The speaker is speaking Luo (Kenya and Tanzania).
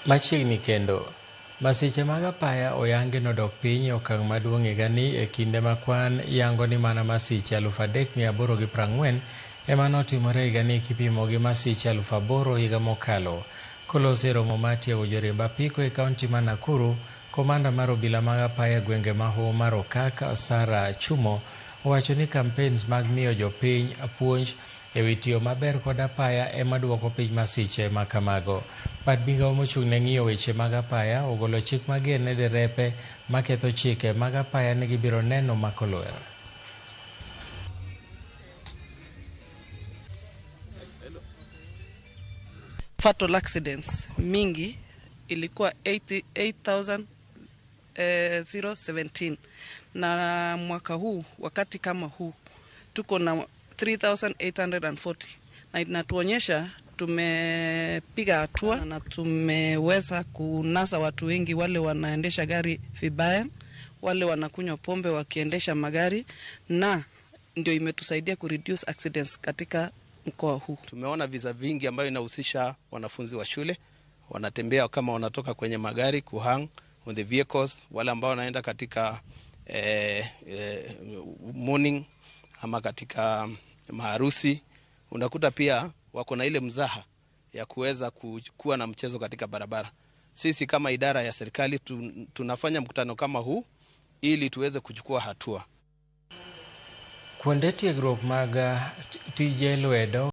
Machiegni kendo, masiche mag apaya oyangi nodok piny e okang' maduong' higani e kinde ma kwan yango ni mana masiche 3840 ema notimore higani kipimo gi masiche 8000 higa mokalo. Koloso e romo mar tiego joriemb apiko e kaunti ma Nakuru, komanda mar obila mag apaya e gwenge ma Hoho mar Okak, Sarah Chumo, owacho ni campaigns mag miyo jopiny puonj e wi tiyo maber kod apaya ema duoko piny masiche ma kamago. Bad migao mochung' ne ng'iyo weche mag apaya ogolo chik mager ne derepe maketho chike mag apaya ni gibiro neno mako lwer. Fatal accidents mingi ilikuwa 88,017 na mwaka huu wakati kama huu tuko na 3840 na inatuonyesha tumepiga hatua na tumeweza kunasa watu wengi wale wanaendesha gari vibaya, wale wanakunywa pombe wakiendesha magari, na ndio imetusaidia kureduce accidents katika mkoa huu. Tumeona visa vingi ambayo inahusisha wanafunzi wa shule wanatembea kama wanatoka kwenye magari kuhang on the vehicles, wale ambao wanaenda katika morning ama katika maharusi, unakuta pia wako na ile mzaha ya kuweza kuwa na mchezo katika barabara. Sisi kama idara ya serikali tunafanya mkutano kama huu ili tuweze kuchukua hatua. Kuonde tiegruok mag tije lwedo.